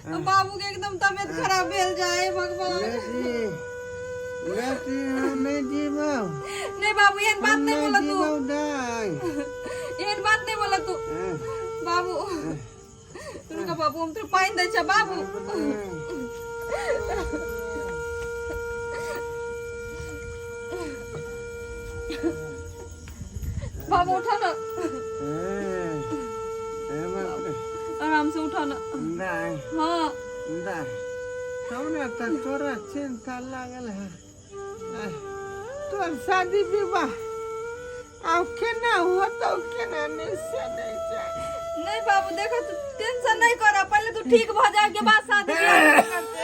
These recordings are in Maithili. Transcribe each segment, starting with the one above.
बाबू के एकदम तबियत खराब भेल जाए भगवान। बेटी, बेटी, हम नहीं जीबो। नहीं बाबू, एहन बात हम नहीं नहीं बोला तू। जीबो दाई। एहन बात नहीं बोला तू बाबू। रुका बाबू, हम तोरा पानि दै छै बाबू। बाबू उठा ना। आराम से उठा ना। नहीं। हाँ। नहीं, हमरा तऽ तोरा चिंता लागल है। तोर शादी विवाह आब केना होतौ, केना नहि, से नहि जानि। नहीं बाबू, देखो, तू टेंशन नहीं कर, पहले तू ठीक भ जाए के बाद शादी बियाह करते।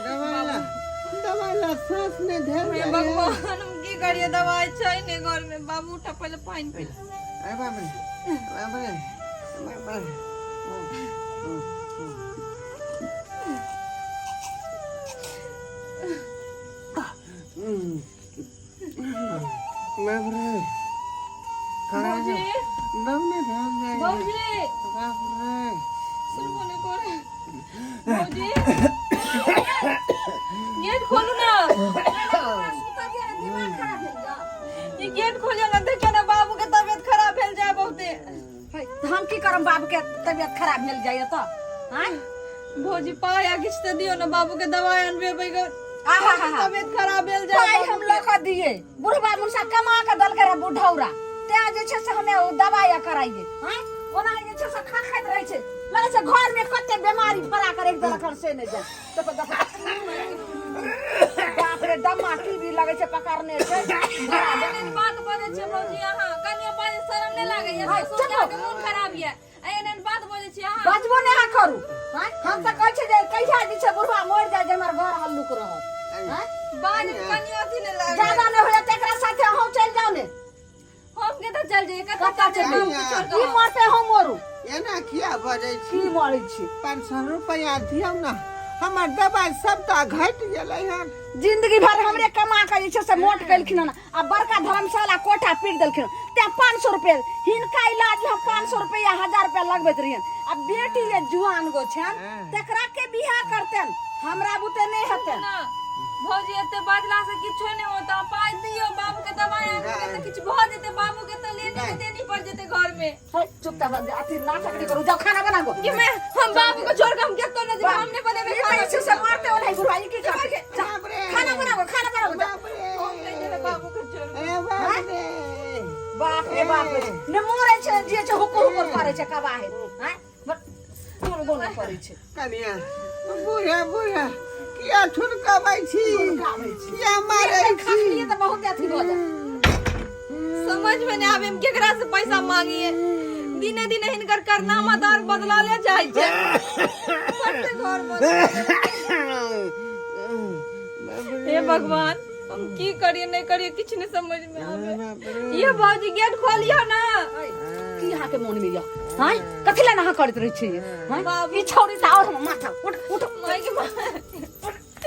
दवाई ला, दवाई ला, सांस नहि धैल हे जाइए। भगवान, हम की करिए? दवाई छै नहीं घर में। बाबू उठा, पहले पानी पी ले। अरे बाप रे, बाप रे, बाप रे। बाप रे, खड़ा भौजी। दम नहीं धैल जाइए। भौजी। बाप रे। सुनबो नहीं करे। भौजी, गेट खोलू ना। ई गेट खोलियो ना, देखियो ना, बाबू के तबियत खराब भेल जाए बहुते। है, तऽ हम की करम? बाबू के तबियत खराब भेल जाइए तऽ आँय? भौजी, पाय आ किछु तऽ दियो ना, बाबू के दवाई अनबेबै ग। आहा हा हा। तबियत खराब भेल जाए। पाइ बाबू हम के। लऽ कऽ दिए? बुढ़बा मुनसा कमा कऽ देलकै रहे बुढ़ौरा, तें जे छै से हमे ओ दवाइ कराइए। आँय, ओना जे छै से खा खाइत रहै छै, लगै छै घर में कते बीमारी पड़ा कर रखि देलक हन से नहि जाय। देखो देखो, बाप रे, दम्मा टीबी लगै छै पकड़ने छै। एहन बात बजै छियै भौजी अहाँ? कनियो बाजै शरम नहि लागैया? हाय, ससुर चुप। के अहाँके मोन खराब यऽ, एहन एहन बात बजै छियै अहाँ? बजबो नहि अहाँ करू। आँय, हम तऽ कहै छियै जे कहिया जे छै बुढ़वा मरि जाय जे हमर घर हल्लुक रहत। आँय? बाज कनियो अथी नहि लागै। ज्यादा नहि होइए तऽ एकरा साथे अहूँ चलि जाउ ने। हम कतऽ चलि जइयै? कतऽ कतऽ चलि चलि जइयै? जइयै? छोड़ की कऽ मरतै हम मरू। एना किया बजै छी? की मरै छी? 500 रुपैआ दियौ ने, हमर दबाइ सबटा घटि गेलै हन। जिंदगी भर हमरे कमा के जे छै से मोट केलखिन हन आ बड़का धर्मशाला कोठा पीट देलखिन हन। तें 500 रुपया हिनका इलाज में हम 500 रुपया 1000 रुपया लगबैत रहियन। आ बेटी जे जुआन गो छनि तकरा के बियाह करतनि? हमरा बुते नहि हेतनि। ना भौजी, एते बाजला से किछो नहि होता। पाइ दियौ, बाबू के दवाइ आनि देबै तऽ किछु भऽ जेतै। बाबू के तऽ लेने के देनी पड़ जेतै घर में। है, चुपचाप अथी नाटक नहि करू, जाउ खाना बनाबो। कि मैं हम बाबू को छोड़ के हम केतो नहीं जेबै, हम नहीं बनेबै ई खाना। तऽ जे छै से मारते ओनाही बुढ़वा, ई की करतै? जा, बाप रे। खाना बनाबो, खाना बनाबो, जा। बाप रे। हम नहीं जेबै बाबू के छोड़ के। ए बाप रे। बाप रे बाप रे, ने मरे छै जे छै हुकुर हुकुर करै छै कबाहे। आँय, मरबो नहि करै छै। कनिया, बूढ़ा बूढ़ा किया ठुनकाबै छी? ठुनकाबै छी। किया मारै छी? खसलियै तऽ बहुत अथी भऽ जायत। समझ में नहीं आवे हम केकरा से पैसा मांगिए। दिने दिने हिनकर कारनामा दार बदलले जाइ छै। प्रत्येक घर बदल। हे भगवान, हम की करिए, नहीं करिए, किछु नहीं समझ में आवे। ये भौजी, गेट खोलियो ना। की अहाँके मोन में यऽ? आँय, कथी लए अहाँ करैत रहै छियै? आँय? बाबू। ई छौड़ी तऽ आओर हमर माथा। उठ उठ। माय के माय।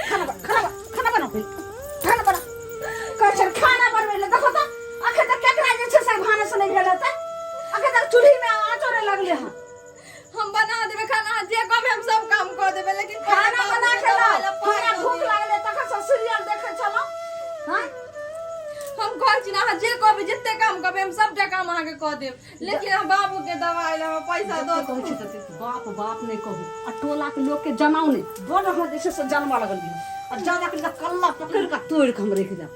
खाना बना, खाना बना, खाना बना, खाना बना कहै छै। खाना बनबै लए देखो तऽ अखन तक केकरा जे छै से भानस नहि भेल हेतै। अखन तक चूल्ही मे आँचो नहि लगलै हँ। हम बना देबै खाना, अहाँ जे कहबै हम सब काम कऽ देबै, लेकिन खाना पहिले बना बाबू के लाउ। दवाइ ला पाइ हमरा दऽ भूख दियौ। लागलै, तखन से सीरियल देखै छलहुँ। हँ। हम कहै छी ने, अहाँ जे कहबै, जते काम कहबै, हम सबटा काम अहाँके कऽ देब, लेकिन अहाँ बाबू के दवाइ ला हमरा पैसा दऽ जते कहै छी तते बाप बाप नहि कहू आ टोला के लोक के जनाउ नहि। बड़ अहाँ जे छै से जनबऽ लगलियै आ जादा कनि कल्ला पकड़ि कऽ तोड़ि कऽ हम राखि देब।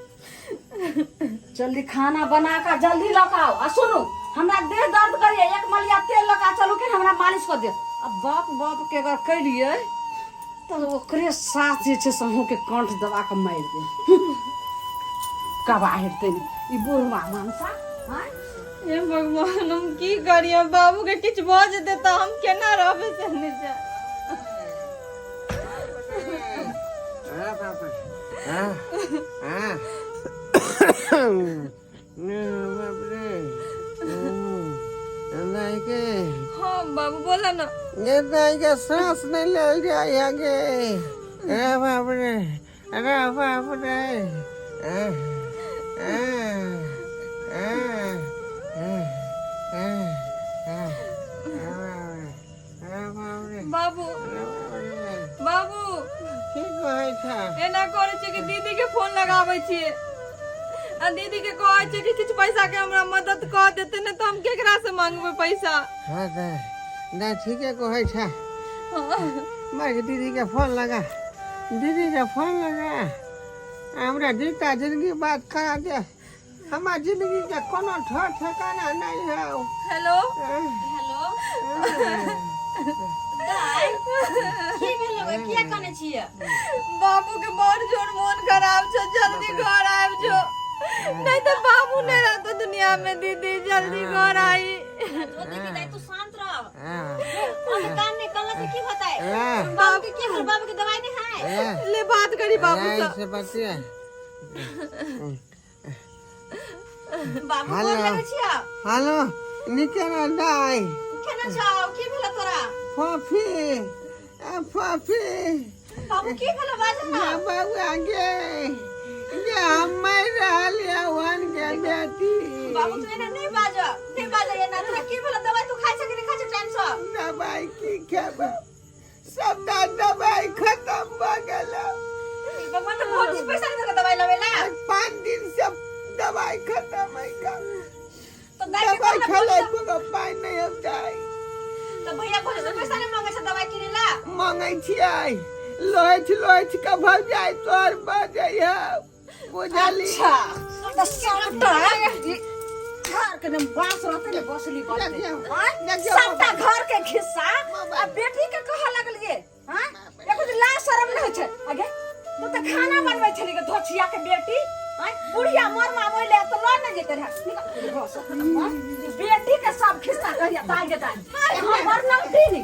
जल्दी खाना बना कऽ जल्दी लऽ कऽ आउ। आ सुनू, हमरा देह दर्द करैए, एक मलिया तेल लऽ कऽ चलू कि हमरा मालिश कऽ दिअ। आ बाप बाप के अगर केलियै तऽ ओकरे साथ जे छै से अहूँके कंठ दबा कऽ मारि देब। कबा हेतै ई बुढ़वा मानसा? आँय। हे भगवान, हम की करियै? बाबू के किछु भऽ जेतै तऽ हम केना रहबै से नहि जान। अरे बाप रे। हाँ, हाँ। बाप रे। दाई के। हाँ बाबू, बोला ना। ये दाई के सांस नहीं लेल जाय है गे। अरे बाप रे, अरे बाप रे। आ, आ, आ, आ, आ, आ, आ, बाप रे। बाबू बाबू की कहै छ एना करै छियै कि दीदी के फोन लगाबै छियै आ दीदी के कहै छियै कि किछु पैसा के हमरा मदद कऽ देतै नहि तऽ हम केकरा से मांगबै पैसा हाँ तऽ नहि ठीके कहै छ माय दीदी के फोन लगा दीदी के फोन लगा हमरा जीता जिंदगी बात करा दे हमार जिंदगी के कोनो ठोर ठिकाना नहीं है हेलो हेलो दाइ की भेलो गे किया कानै छियै बाबू के बड़ जोर मोन खराब छौ जल्दी घर आबि जो नहीं तो बाबू नहीं रहतो दुनिया में दीदी जल्दी घर आई जो देखी दाइ तू शांत रह हाँ, हम कान नहीं कानला से की होतै हाँ, बाबू के की भेल बाबू के दवाई नहीं है हाँ, ले बात करी बाबू से से बतिया बाबू हेलो। गोर लगै छियै हेलो निके ना दाई केना छौ की भेल तोरा फफी आ फफी बाबू की भेल बाजू ना ना बाबू आगे ये हम मर रहल है वन के बेटी बाबू तू एना नहीं बाज नहीं बाज एना तोरा की भेल दवाई तू खाइ छ कि नहीं खाइ छ टाइम से दवाई की खेब सबटा दवाई खत्म भ गेल भगवान तो बहुत ही पैसा नहीं दवाई लवेला आज 5 दिन से दवाई खत्म है का तो दाई के दवाई कहना खेले भौजी को पाई नहीं हम जाए तो भैया भौजी से पैसा नहीं मांगे छ दवाई किने ला मांगे छियै लोच लोच के भर जाए तोहर बजै है बुझली अच्छा तऽ सबटा ई घर के ने बांस रहते ने बसली बनते देखियौ, आँय? देखियौ सबटा घर के खिस्सा आ बेटी के कहऽ लगलिए हाँ एको दिन लाज शरम नहि होइ छै आगे तू तऽ खाना बनबै छली गे धोछिया के बेटी आँय बुढ़िया मर मामोइ ले तऽ लऽ नहि जेतै रहए निकल घर से आँय? बेटी के सब खिस्सा कहिया दाइ गे दाइ हमर नमतीनी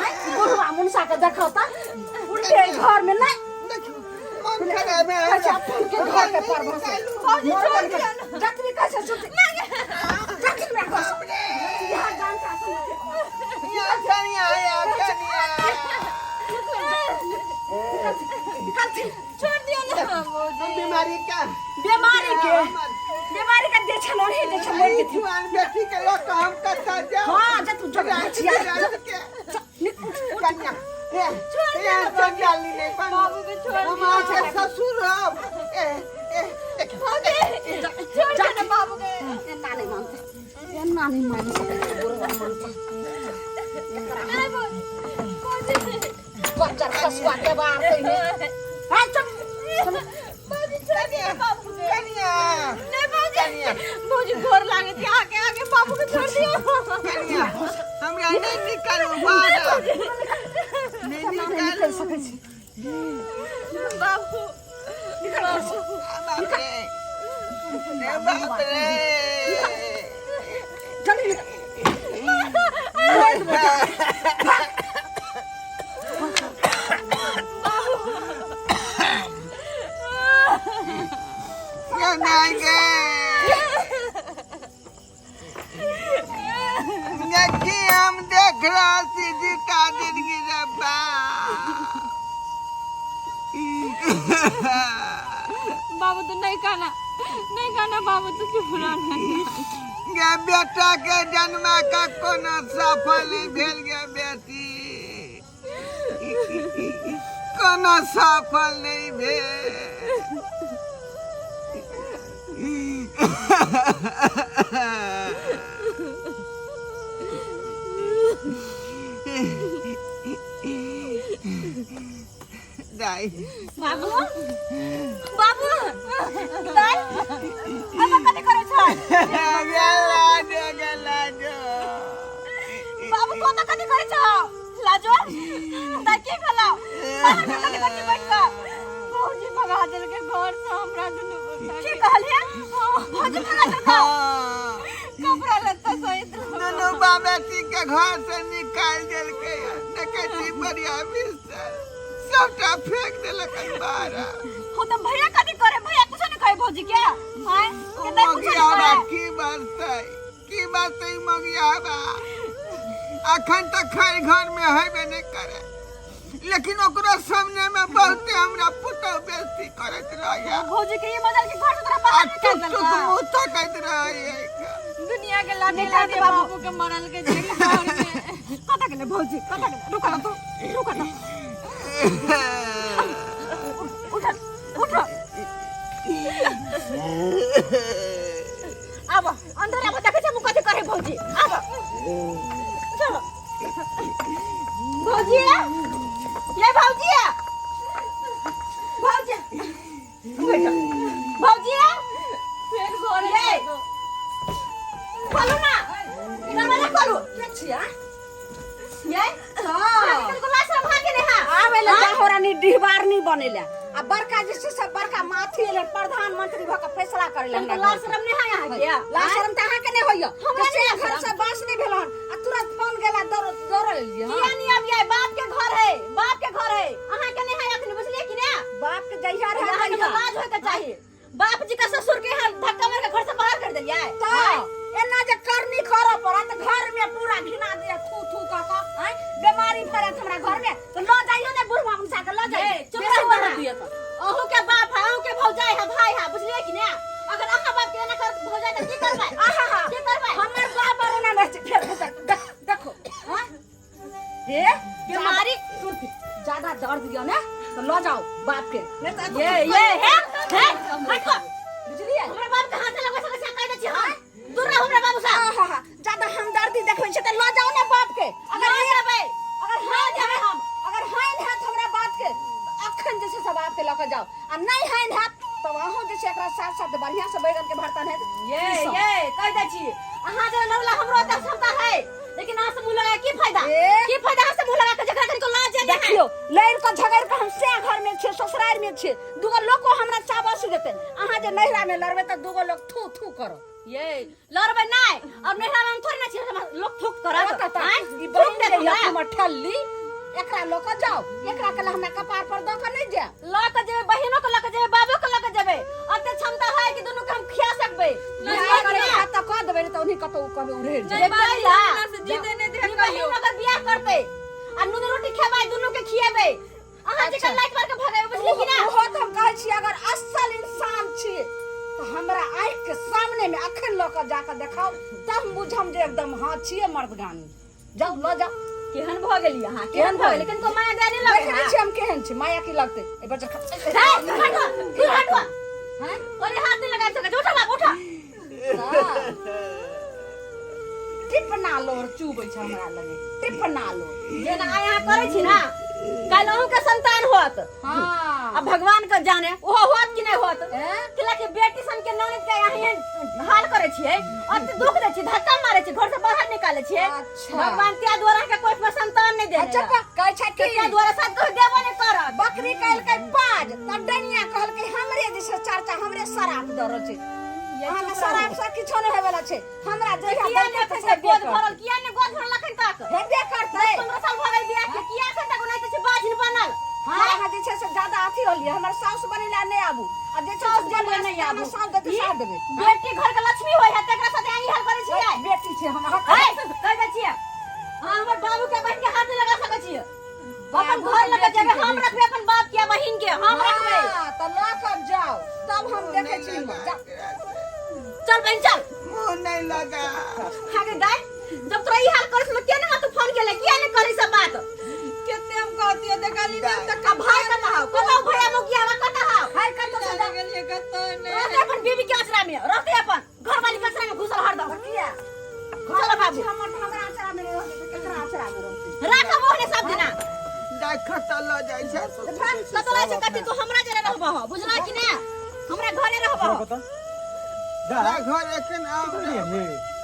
आँय बुढ़वा मुनसा के देखौ तऽ उल्टे घर में नहि देखियौ मन खराब है अच्छा अपन के घर के पर भरोसे भौजी छोड़ मरबन के दियौ ना। जतनी कहै छै सुनती जखन मेरा घर से यहाँ जान का सुन यहाँ कनिया यहाँ कनिया निकल छी छोड़ दियौ ना भौजी बीमारी का बीमारी के बीमारी के दे छल ओही दे छल मर ई के जुआन बेटी के लऽ कऽ हम कतऽ जाउ हां जा तू जग छिया रात के निकल कन्या हे हे चंडाली नहीं बन बाबू के छोड़ हम दियौ अहाँके ससुर हब ए ए देखियौ छोड़ दियौ ना बाबू के एना नहीं मानते एना नहीं मान सकै छै बुढ़वा मनसा नहीं भौजी भौजी बच्चा खसुआ के बार तैने हां चुप भौजी छोड़ दियौ बाबू के कन्या नहीं भौजी भौजी गोर लागे छै आके आके बाबू के छोड़ दियौ कन्या हमरा नहि निकालू बाहर नहि एना नहीं निकालू निकल सकै छी बाबू निकल घर से बाप रे रे बाप रे जल्दी निकल ये नहीं गे देखी हम देख रहल छी जीता जिंदगी रे बा बाबू तू नहीं खाना नहीं खाना बाबू तू चुप रहना गे बेटा के जन्मा का कोनो सफल नहीं भेल गे बेटी कोनो सफल नहीं भेल दाई बाबू बाबू दाइ अब कथि करै छ गेला जो गेला जो बाबू तो त कथि करै छ लाजो दाइ की भेलौ बाहर में कथि कथि बैठ कऽ भौजी भगा देलकै घर से हमरा दुनू गोटा की के। कहलियै भौजी भगा देलकौ कपड़ा लत्ता सहित दुनू बाबेटी के घर से निकाल देलकै देखै छी बढ़िया बिस्तर सबटा फेंक देलक बाहर हो त भैया कथि करे भैया कुछो नहीं कहे भौजी के हां के दाइ कुछो नहीं मगियाबा करे की बजतै की बजतै मगियाबा अखन तक खैर घर में हेबे नहि करे लेकिन ओकरो सामने में बहुते हमरा पुतहु बेइज्जती करैत रहैया भौजी के ई मजल के घर से तोरा आ बाहर निकाल टुक टुक देलकौ मुँह तकैत रहैया दुनिया के लाठी निकाल दे लाठी बाबू। बाबू के मरल के जे घर में कतऽ गेलै भौजी? भौजी कतऽ गेलै रुक ना तू रुक ना उठ उठ आब अंदर आब देखै छै हम कथी करे भौजी आब चलो भौजी ये भौजी भौजी भौजी फेर घरे ये खोलू ना दरवाजा खोलू के छिया ये हां कनको लाज शरम हा के नहीं हा आवे ले जाहोरा नी डिहबार नी बनेला आ बड़का जे छै से बड़का माथी एले प्रधानमंत्री भऽ के फैसला करे ले कनको लाज शरम नहीं हा यहाँ के लाज शरम तऽ अहाँके नहि होइया हमरा से नहि घर शरम। से बास नहि भेल हन आ तुरंत फोन गेला दौड़ दौड़ल एलियै हन। किया नहीं अब ये बाप के घर है बाप के घर है अहाँ के नहीं है अखनी बुझलिए कि ना बाप के जहिया रहे अहाँ के तो तहिया। लाज होय के चाहिए बाप जी का ससुर के यहाँ धक्का मार के घर से बाहर कर दिलिए तऽ एना जे करनी करऽ पड़त घर में पूरा घिना दिया थू थू कऽ कऽ आँय बेमारी फरत हमरा घर में तऽ लऽ जाइयो ने बुढ़वा मनुषा के लऽ जाइयो ए, चुप बेसी रहू दर्द अहाँ। दिए तऽ अहू के बाप है अहू के भौजाई है भाई है बुझलिए कि ना अगर अहाँ बाप के एना कर भौजाई तऽ की करबै आहा की करबै हमर बाप आर एना नहि छै फेर देख देख देखो हाँ हे बीमारी ज्यादा दर्द दियो ने तो लऽ जाओ बाप के नहीं तऽ ये ये हे हे हटो बुझलियै हमरा बाप के हाथ लगबै सकै छै कहि दै छी हम दूर रहू हमरा बाबू से आहा ज्यादा हमदर्दी देखबै छै तऽ लऽ जाओ ने बाप के अगर अगर नहीं जेबै अगर नहीं जेबै हम अगर हानि हैत हमरा बात के तऽ अखन जे छै से बाप के लऽ कऽ जाओ आ नहि हानि हैत तब अहूँ जे छै एकरा साथ साथ बढ़िआँ से बैगन के भरता हैत ये ये कहि दै छी अहाँ जे लड़ला हमरो ओते क्षमता है लेकिन अहाँ से मुंह लगा की फायदा ए? की फायदा अहाँ से मुंह लगा के जकरा कनिको लाज जे नहीं है देखियो लड़ि कऽ झगड़ि कऽ हम सएह घर में छियै ससुरारि में छियै दूगो लोको हमरा चाबस देतै अहाँ जे नैहरा में लड़बै तऽ दूगो लोक थू थू करत ये लड़बै नहि और नैहरा में हम थोड़े ना छी हमरा लोक थूक करत ओतऽ तऽ आँय? ई थूक बहिन देत जे यऽ हमरा। हमर ठल्ली एकरा लऽ कऽ जाउ एकरा के हमरा कपार पर दऽ कऽ नहि जायब लऽ के जेबै बहिनो के लऽ के जेबै बाबो के लऽ के जेबै अते क्षमता है कि दुनू के हम खिया सकबै बियाह करे के हाथ तऽ कऽ देबै नहि तऽ ओन्ही कतौ कहबै उड़ेर नहीं जाय बाबू पहिला। हमरा से जीते नहीं दे ई बहिन अगर बियाह करतै आ नून रोटी खेबै दुनू के खिएबै अहाँ अच्छा। जेकर लाइट मार के भगेबै बुझली कि ना ओहो तऽ हम कहै छी अगर असल इंसान छी तऽ हमरा आँखि के सामने में अखन लऽ कऽ जाकऽ देखाउ तब हम बुझम जे एकदम हाँ छियै मर्दगानी जाउ लऽ जाउ केहन भऽ गेली अहाँ केहन भऽ गेली कनिको माया दया नहि देखै लगै नहि छियै हम केहन छी माया की लगतै एहि पर जे हे हटो दूर हटो हैं? अरे हाथ नहीं लगा सके उठो बाप उठो टिपना लोर चुबै छै हमरा लगे टिपना लोर जेना आइ अहाँ करै छी ना काल्हि अहूँ के संतान होत हाँ आ भगवान के जाने ओहो होत कि नहीं होत हैं? किला के बेटी सन के ननद के अहाँ एहन हाल करै छियै अति दुख दै छियै धक्का मारै छियै घर से बाहर निकालै छियै अच्छा। भगवान त्या द्वारा के कोई पर संतान नहीं देने अच्छा कहै छै त्या कि द्वारा साथ कोई देबो नहीं करत बकरी कहलकै बाज तऽ डनिया कहलकै हमरे जे छै चर्चा हमरे शराब दऽ रहल छै अहाँके शराब से किछो नहि होयवला छै हमरा जहिया किया देलकै नहीं तऽ अखन से तक गोद भरल किया नहीं गोद भरल अखन तक हेबे करतै 15 साल भऽ गेल बियाह के किया अखन तक ओनाहिते छै बाझिन बनल हँ अहाँ जे छै से ज्यादा अथी होलियै हमर साउस बनेला नहि आबू आ जे छै साउस से बनबै नहि आबू। साउस देतै साथ देबै बेटी घर के लक्ष्मी होय है तेकरा साथे अहीं हाल करै छियै बेटी छै हमर हे कहि दै छियै अहाँ हमर बाबू के बहिन के हाथ नहि लगा सकै छियै अपन घर लऽ के जेबै हम रखबै अपन बाप के बहिन के हम रखबै हँ, तऽ लऽ कऽ जाउ तब हम देखै छी जाउ। चल बहिन चल मुँह नहीं लगा हाँ गे दाई जब तोरा ई हाल करस में केना तू फोन केले किया नहीं करी सब बात केते हम कहतियो देखली ना आ भाई कता हौ कता हौ भैया मुखिया हवा कता हौ हाय कतौ से चल गेलिए कतौ नहीं रहते अपन बीबी के आचरा में रहते अपन घर वाली के आचरा में घुसल हरदम किया चलो बाबू हमर तऽ हमरा आचरा में रहतै तऽ केकरा आचरा में रहतै राखब ओहने सब दिना दाइ खतल लऽ जाइ छै कतौ रहै छै कथी तू हमरा जरे रहबह बुझला कि ना हमरा घरे रहबह जा घर एखन आब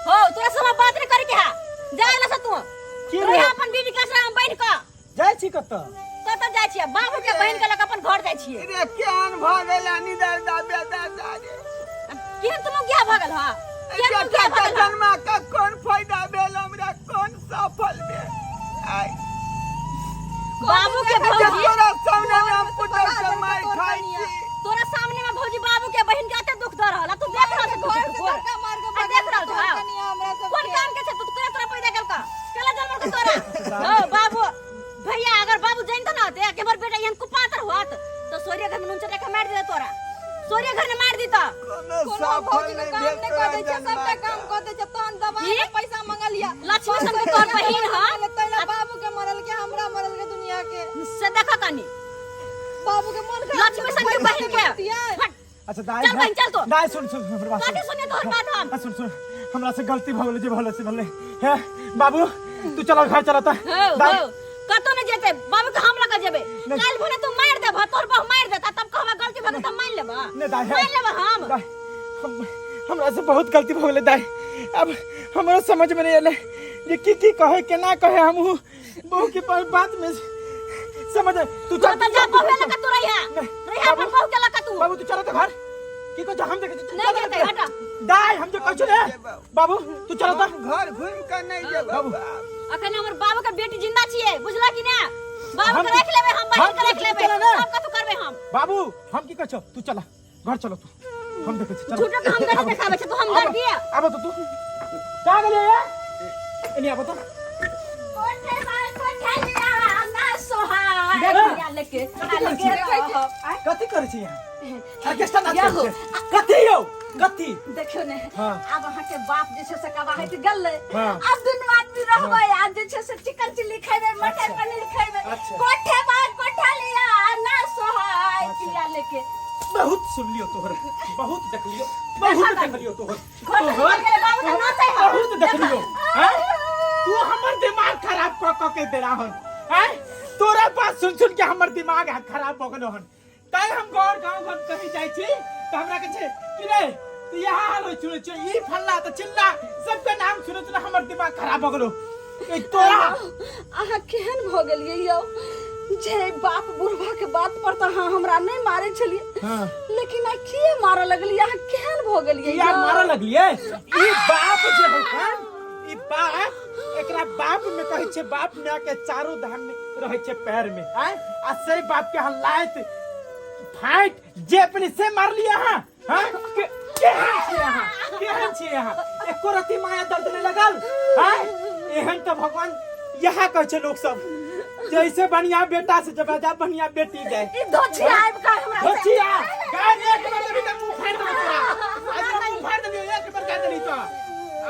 हो तोरा से हमरा बात नहीं करे के है जाय ला से तू की रहे रे? अपन बीबी के आचरा में बैठ के जाइ छी कतऽ कतऽ जाइ छियै बाबू के बहिन के लग अपन घर जाइ छियै रे केहन भऽ गेल निदर दा बेटा दा रे केहन तुम गया भऽ गेल हा केहन तुम गया भऽ गेल हा? जन्मा का कोन फायदा भेल हमरा कोन सफल भेल आइ बाबू के जे भौजी तोरा सामने में हम पुतहु से मार खाइ छी तोरा सामने में भौजी बाबू के बहिन के अते दुख दऽ रहल आ तू देख रहल छ घर से धक्का मार के आ देख रहल तोहर छ कनिया हमरा सब कोन काम के छै तू तोरा तोरा पैदा केलका केला जन्म के तोरा हो बाबू भैया अगर बाबू जानतो ना होते कि हमर बेटा एहन कुपात्र होत तो सोरिया घर में नून चटा के मार देता तोरा सोरिया घर में मार देता कोनो कोनो सफल भौजी के नहि काम भेल नहि तोरा कऽ दै छै जन्मा सबटा के। काम कऽ दै छै तहन दबाई की? के पैसा मंगलिया लक्ष्मी सन के तोहर बहिन ह तैला बाबू के से देखा कनी बाबू के मन खराब लक्ष्मी सन के बहिन के हट, अच्छा दाई चल बहिन, चल तू। दाई सुन सुन सुन हमर बात कथी सुनिए तोहर बात हम आ, सुन सुन हमरा से गलती भ गेलै जे भले से भले हे बाबू तू चल घर चल त हो दाई हो कतो नहीं जेते बाबू के हम लगा जेबे नहीं। काल भोरे तू मार देबह तोहर बहू मार देता तब कहबा गलती भ गेल तब मान लेबह नहीं दाई मान लेबह हम दाई हम हमरा से बहुत गलती भ गेलै दाई अब हमरा समझ में नहीं एलै जे की की कहे केना कहे हमहू बहू के बात में समझ तू चल तो जा बहू लगा तू रहिया नहीं, रहिया अपन बाबू। बहू के लगा तू बाबू तू चल तो घर की कह हम देखे नहीं जेते हटा दाई हम जो कहै छी रे बाबू तू चल तो हम घर घूम के नहीं जेबै बाबू। बाप। अखन हमर बाबू के बेटी जिंदा छिए बुझला कि ना बाबू हम के रख लेबे हम बहिन हम के रख लेबे चला ना। सब कथू करबे हम बाबू हम की कहै छौ तू चल घर चलो तू हम देखै छी चल झूठो के हम गलती देखाबै छै तू हम गलती है आबो तो तू कहाँ गेलियै ये एनी आबो तो कथी करै छी यहाँ ऑर्केस्ट्रा नाच करै छी कथी यौ कथी देखियो ने हाँ। आब अहाँ के बाप जे छै से कबाहैत गेलै हाँ। आब दुनू आदमी रहबै आ जे छै से चिकन चिल्ली खैबै मटर पनीर खैबै अच्छा। कोठे बार कोठा लिया ना सोहाय पिया लेके बहुत सुनलियो तोहर बहुत देखलियो बहुत देखलियो तोहर तोहर बाबू तऽ नाचै हौ। बहुत देखलियो हैं तू हमर दिमाग खराब क क के दे रहन हैं तोरा बात सुन सुन के हमर दिमाग खराब भ गेलो हन तै हम घर गांव घर कहीं जाइ छी त हमरा के छै कि रे त यहाँ हाल होइ सुनै छियै ई फल्ला त चिल्ला सबके नाम सुनै सुन हमर दिमाग खराब भ गेलो ए तोरा अहाँ केहन भऽ गेलियै यौ जे बाप बुढ़बा के बात पर तऽ अहाँ हमरा नहि मारै छलियै हाँ। लेकिन आइ किए मारऽ लगलियै अहाँ केहन भऽ गेलियै किया यौ? मारऽ लगलियै ई बाप जे होइ छन ई बाप एकरा बाप में कहै छै बाप माय के चारो धाम में रहै छै पैर में आय आ से बाप के अहाँ लात फाइट जे अपने से मारलियै अहाँ हाँ के केहन छियै अहाँ केहन छियै अहाँ एको रति माया दर्द नहि लगल आय एहन तऽ भगवान इएह कहै छै लोक सब जैसे बढ़िया बेटा से जब जा बढ़िया बेटी दे ई धोछी आबि कऽ हमरा से- धोछिया गाय एक बार देबी तऽ मुंह फाड़ि देबौ तोरा आइ तोरा मुंह फाड़ि देलियौ एक बार कह देली तो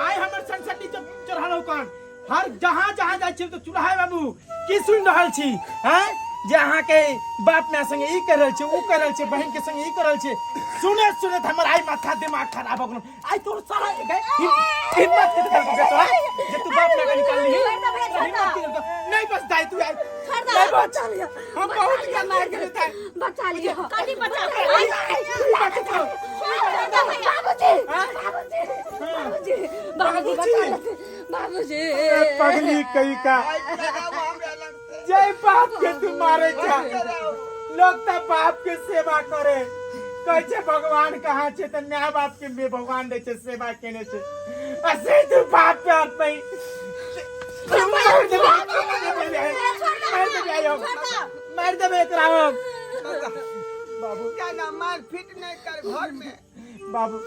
आइ हमर सनसनी चढ़ल हौ कान हर जहाँ जहाँ जाइ छी तऽ चुल्हाइ बाबू की सुनि रहल छी हैं जे अहाँके बाप माय संगे ई कर रहल छै ओ कर रहल छै बहिन के संगे ई कर रहल छै सुनैत सुनैत हमर आइ माथा दिमाग खराब हो गेल आइ तोर सारा हिम्मत के देलको बे तोरा जे तू बाप माय के निकालली हिम्मत के देलको नहीं बस दाई तू आइ नहीं बच हम बहुत गलती केलियै दाई बचा लिअ कथी बचा बाबूजी हाँ? बाबूजी बाबूजी बाबूजी बचा लेथिन बाबूजी पगली कही का आइ कराउ हमरा लगतै जय बाप के तू मारे छा कराउ लोग त बाप के सेवा करे कहै छै भगवान कहाँ छै तऽ माय बाप के भी भगवान दै छै सेवा केने छै आ से तू बाप पे हाथ नहीं मार देबै मार देबै आइ हम। मार देबै एकरा हम बाबू ज्यादा मार पीट नहीं कर घर में बाबू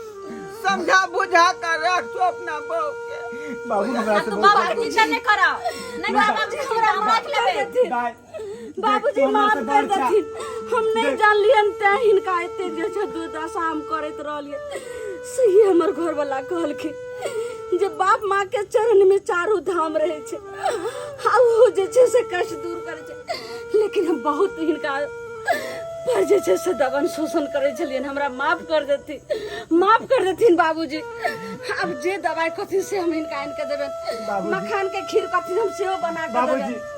समझा बुझा कर रख तू अपना बहू के बाबू हमरा से तू बहुत बाबा के चिंता नहीं करा नहीं बाबा के चिंता हम रख लेबे दाइ बाबूजी देख, तू हमरा माफ से कर बड़ छा। देथिन हम नहीं देख। जानलियन तें हिनका एते जे छै दुर्दशा हम करैत रहलियै सही हमर घरवला कहलखिन जे बाप माँ के चरण में चारू धाम रहै छै आ ओ जे छै से कष्ट दूर करै छै लेकिन हम बहुत हिनका पर जे छै से दबन शोषण करै छलियनि हमरा माफ कर देथिन माफ कर देथिन बाबूजी आब जे दवाइ कहथिन से हम हिनका आनि कऽ देबनि बाबूजी। मखान के खीर कहथिन हम सेहो बना कऽ बाबूजी देबनि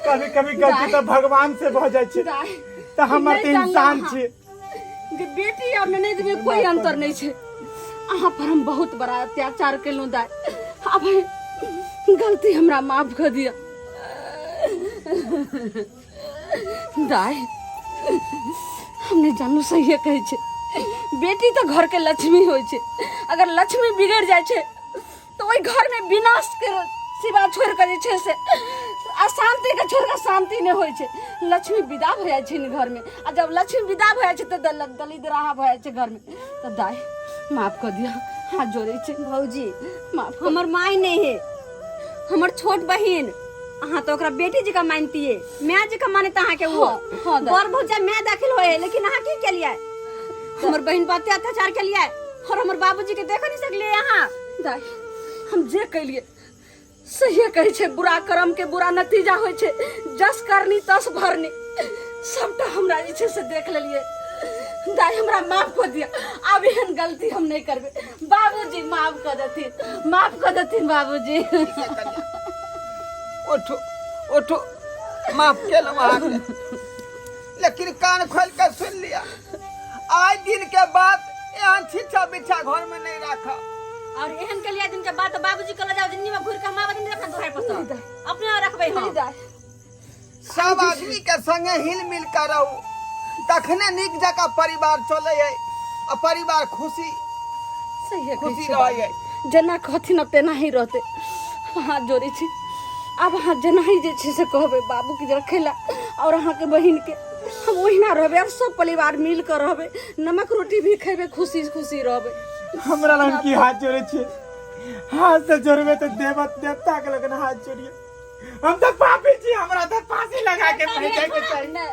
कभी कभी गलती तऽ भगवान से भऽ जाइ छै दाइ, तऽ हमर नहि तऽ जानलहुँ इंसान अहाँ। छियै जे बेटी और ननैद में कोई अंतर नहीं छै अहाँ पर हम बहुत बड़ा अत्याचार केलहुँ दाइ आब गलती हमरा माफ कऽ दिअ दाइ हम नहि जानू सहिए कहै छै बेटी तऽ घरके लक्ष्मी होइ छै अगर लक्ष्मी बिगड़ि जाइ छै तऽ ओहि घरमे विनाशके सिवा छोड़ि कऽ जे छै से अशान्तिके छोड़ि कऽ शान्ति नहि होइ छै लक्ष्मी विदा भऽ जाइ छै ने घरमे आ जब लक्ष्मी विदा भऽ जाइ छै तऽ दलिद्राहा भऽ जाइ छै घरमे तऽ दाइ माफ कऽ दिअ हाथ जोड़ै छै भौजी माफ कऽ हमर माय नहीं है हमर छोट बहिन अहाँ तो ओकरा बेटी जकाँ मानतिए माय जकाँ मानता अहाँके वो हाँ, हाँ, दाइ। बड़ भौजा माय दाखिल होए है लेकिन अहाँ की केलिए हमर बहिन पर अत्याचार केलिए और हमर बाबूजी के देख नहीं सकलिए अहाँ दाइ हम जे केलिए सहिए कहै छै, बुरा कर्म के बुरा नतीजा होइ छै। जस करनी तस भरनी। सबटा हमरा जे छै से देख लेलियै। दाई, हमरा माफ कऽ दिअ, आब एहन गलती हम नहि करबै। बाबूजी, माफ कऽ देथिन, माफ कऽ देथिन बाबूजी। उठो उठो, माफ केलहुँ अहाँके, लेकिन कान खोल के सुन लिया, आइ दिन के बाद एहन छिछा बिछा घर में नहीं राखब। और एहन के लिए दिन के बाद बाबूजी कहला जाओ जिंदगी में घूर के हम आबत नहीं अपना दुहार पर से अपने रखबै हम। सब आदमी के संगे हिल मिल कर रहू, तखने नीक जकाँ परिवार चले है आ परिवार खुशी सही है, खुशी रहै है। जेना कहथिन अब तेना ही रहते। हाथ जोड़ै छी, आब अहाँ जेना ही जे छै से कहबै बाबूके रखै ला और अहाँके बहिनके, हम ओहिना रहबै और सब परिवार मिल कऽ रहबै, नमक रोटी भी खेबै, खुशी खुशी रहबै। हमरा लग की हाथ जोड़े छियै? हाथ से जोड़बे तऽ देवत देवता के लगन हाथ जोड़िए। हम तऽ पापी छी, हमरा तऽ फांसी लगा के मर जाय के चाही। नहि।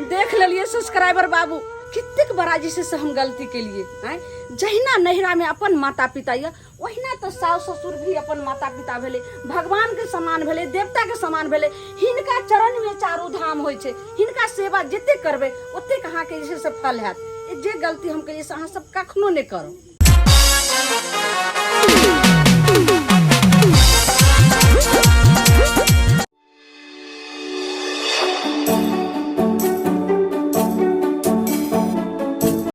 देख लेलिए सब्सक्राइबर बाबू, कतेक बड़ा जे छै से हम गलती केलिए। आँय, जहिना नैहरा में अपन माता पिता यऽ, ओहिना तऽ सास ससुर भी अपन माता पिता भेलै, भगवान के समान भेलै, देवता के समान भेलै। हिनका चरण में चारू धाम होइ छै। हिनका सेवा जतेक करबै, ओतेक अहाँके जे छै से फल हैत। ई जे गलती हम केलिए से अहाँ सब कखनो नहि करू।